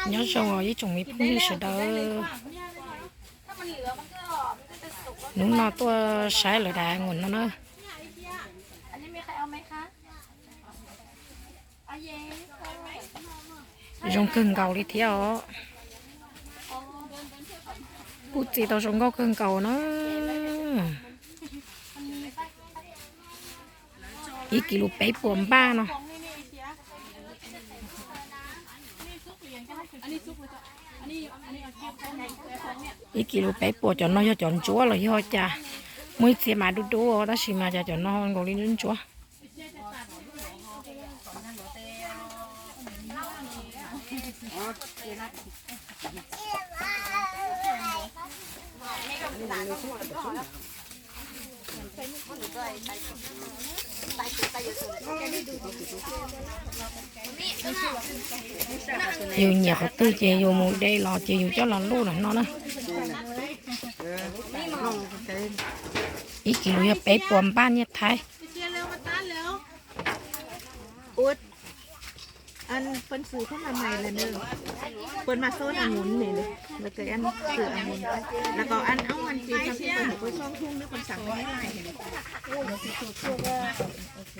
Nyob zoo os ib tsoom me phooj ywg sawv daws, hnub no tuaj saib lawv dav nkuam no na. Zoo kawg nkaus li thiab os. Kuj txi tau zoo nkauj kawg nkaus na. Ib kis lus peb puas npaj no. Ib kis lus peb puas, cov no yog cov ntsuab los yog cas? Muaj ib txhia mas dub dub tab sis mas cas cov no nkaus li ntsuab. Yus nyiam qhov twg ces yus mus de los ces yus coj los luj los no na. Ib kis lus yog peb puas npaj nyiaj Thaib.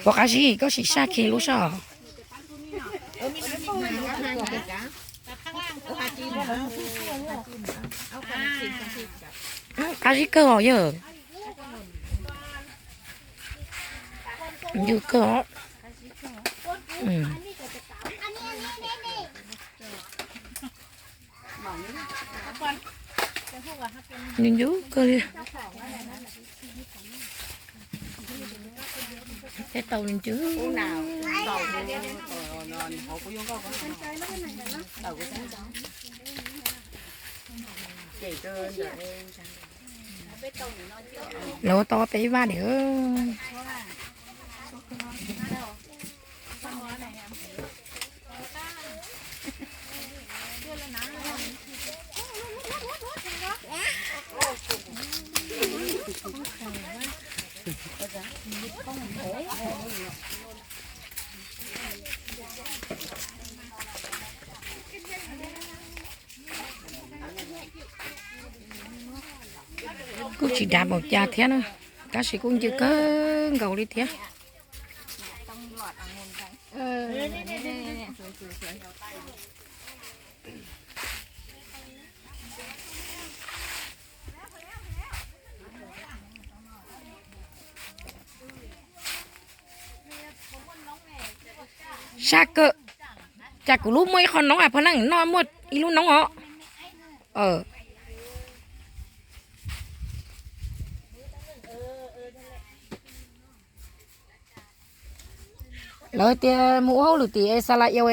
Puas qab zib, koj sim saj khi lub soj. Qab zib kawg os yawg. Ncw kawg os. Ncw ncw kawg li. Tej tau ncw. Lawv ua tau peb vaj diam. Kuj tsis dav npaum cas thiab na, tab sis kuj ncw kawg nkaus li thiab. Sab kawg. Cas kuv lub muaj ib qho noob as, phaj neej no muaj ib lub noob os. Lawv tias mus ua hauj lwm tim Xas Las Yos,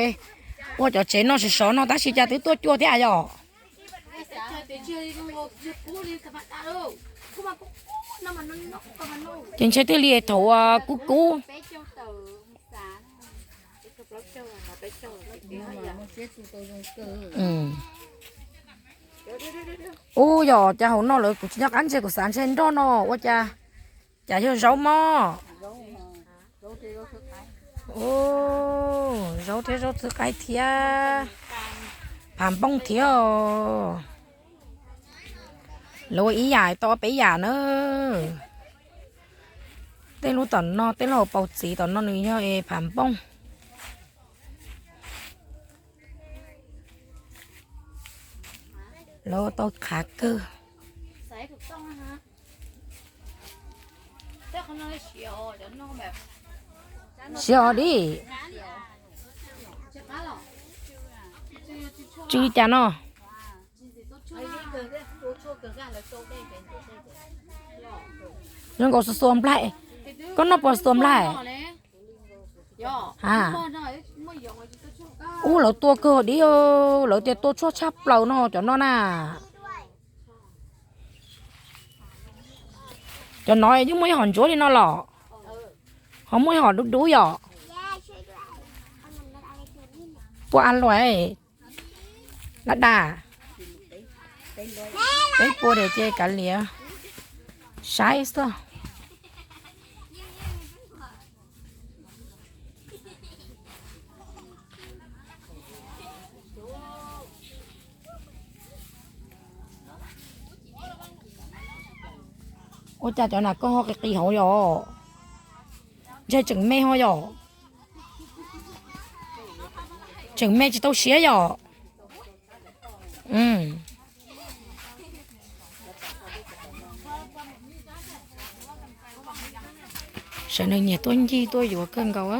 ua cov tsev no sov sov no tab sis cas twb tuaj cuag thiab yom. Ces ntshe thiaj li thaum kub kub. Ub, yog cas hauv no lawv kuv tsis nco qab ntshe kuv xav ntshe nroj no ua cas, cas yog zaub mog. Zaub thiab, zaub txhwb qaib thiab, phav npoob thiab. Lawv ua ib yam tau ob peb yam na. Tej lub tom no, tej lub hauv paus txiv tom no nws yog es phav npoob. Lawv ua tau qhav kawg. Siav os di. Tsw cas no? Zoo nkaus xuas xuas nplaig. Koj noj puas xuas nplaig? A, ub, lawv tua kawg di, lawv tias tua tshuaj tshaj plaws no cov no na. Cov no yeej muaj ib hom ntsuab li no los, ho muaj ib hom dub dub yom. Puas a luam, laj daj, peb puas diam ces kav liam saib xwb. Ua cas cov nas koj ho qis qis hauv yom? Ntshe tseem me ho yom? Tseem me tsis tau siav yom? Sawv neeg nyiam tuaj ncig tuaj yuav kawg nkaus.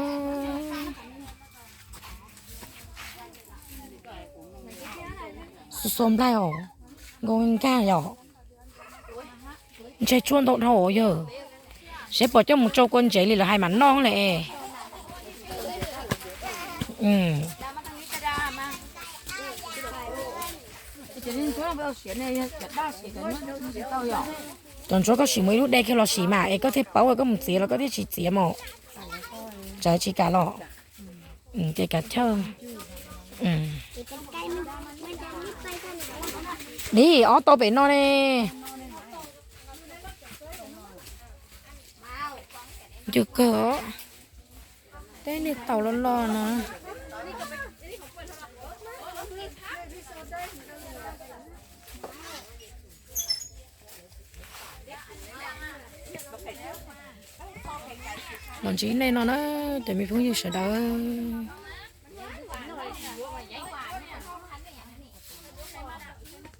Xua xua nplaig os, nkauj nkag yom. Ntshe tsuaj ntau dhau yawg. Seb puas coj mus tsau kua ntsev li lawv hais mam noj li. Cov ntsuab koj sim muaj ib lub de kiag los sim mas es koj thiaj paub koj mus txiav los koj thiaj tsis txiav mos. Tsawv tsis kam los. Ces kav chawj. Dib ob tau pem no ne. Ncw kawg os. Teb niag taus loj loj no. Los ntsib nej no na, cov me phooj ywg sawv daws.